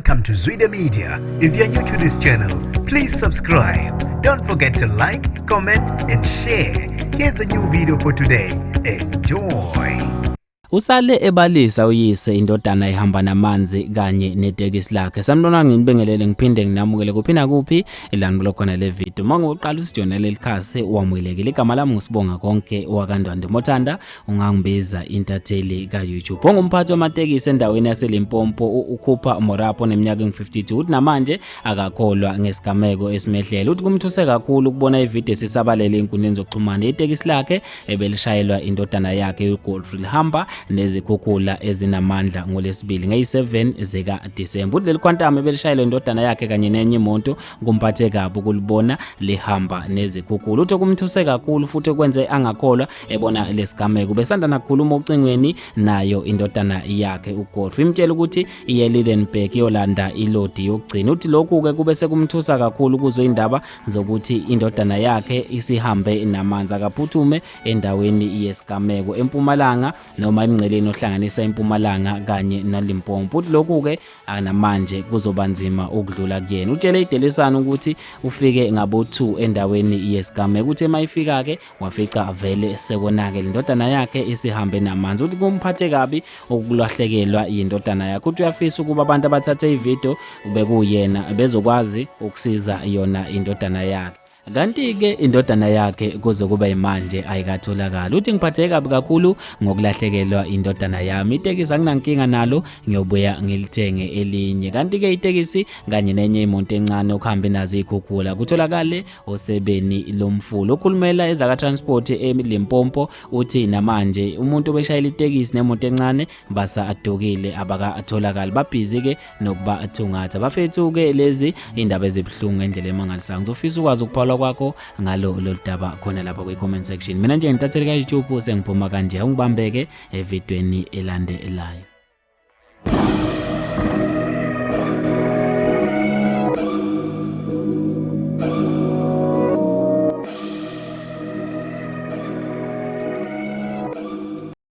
Welcome to Zwida Media. If you're new to this channel, please subscribe. Don't forget to like, comment, and share. Here's a new video for today. Enjoy. Usale ebalisa uyise indodana ihamba namanzi kanye netekisi lakhe. Sanibonani, nginibingelele ngiphinde nginamukele kuphi nakuphi la khona le video. Uma uqala usijoyina leli khasi, wamukelekile. Igama lami nguSibonga Konke wakaNdwandwe. Mawuthanda ungangibiza intatheli ka-YouTube. Ongumphathi wamatekisi endaweni yaseLimpopo, uKhupha Morapo, neminyaka engu-52, uthi namanje akakholwa ngesigameko esimehlele. Uthi kumthuse kakhulu ukubona ividiyo esisabalele ey'nkundleni zokuxhumana, itekisi lakhe ebelishayelwa indodana yakhe uGodfrey lihamba nezikhukhula ezinamandla ngoLwesibili ngeyi-7 zikaDisemba. Uthi leli Quantum ebelishayelwa indodana yakhe kanye nenye imoto kumphathe kabi ukulibona lihamba nezikhukhula. Uthi kumthuse kakhulu futhi kwenze angakholwa ebona lesigameko. Besanda nakukhuluma ocingweni nayo indodana yakhe uGodfrey, imtshela ukuthi iye Lydenburg iyolanda ilodi yokugcina. Uthi lokhu-ke kube sekumthusa kakhulu kuzwe indaba zokuthi indodana yakhe isihambe namanzi. Akaphuthume endaweni yesigameko eMpumalanga noma emngceleni ohlanganisa iMpumalanga kanye neLimpopo. Uthi lokhu-ke namanje kuzoba nzima ukudlula kuyena. Utshele iDaily Sun ukuthi ufike ngabo-2 endaweni yesigameko. Uthi uma ifika-ke wafica vele sekonakele, indodana yakhe isihambe namanzi. Uthi kumphathe kabi ukulahlekelwa yindodana yakhe. Uthi uyafisa ukuba abantu abathathe ividiyo bekuyena bezokwazi ukusiza yona indodana yakhe. Kanti-ke indodana yakhe kuze kube yimanje ayikatholakali. Uthi, "Ngiphatheke kabi kakhulu ngokulahlekelwa indodana yami. Itekisi anginankinga nalo, ngiyobuya ngilithenge elinye." Kanti-ke itekisi kanye nenye imoto encane okuhambe nazo iy'khukhula kutholakale osebeni lomfula. Okhulumela ezaka-transport eLimpopo uthi namanje umuntu obeshayela itekisi nemoto encane basadukile, abakatholakali, babhizi-ke nokubathungatha. Bafethu-ke, lezi indaba ezibuhlungu ngendlela emangalisayo. Ngizofisa ukwazi ukuphawula kwakho ngalo lolu daba khona lapha kwi-comment section. Mina nje ngintatheli ka-YouTube, sengiphuma kanje, ungibambeke evidweni elandelayo.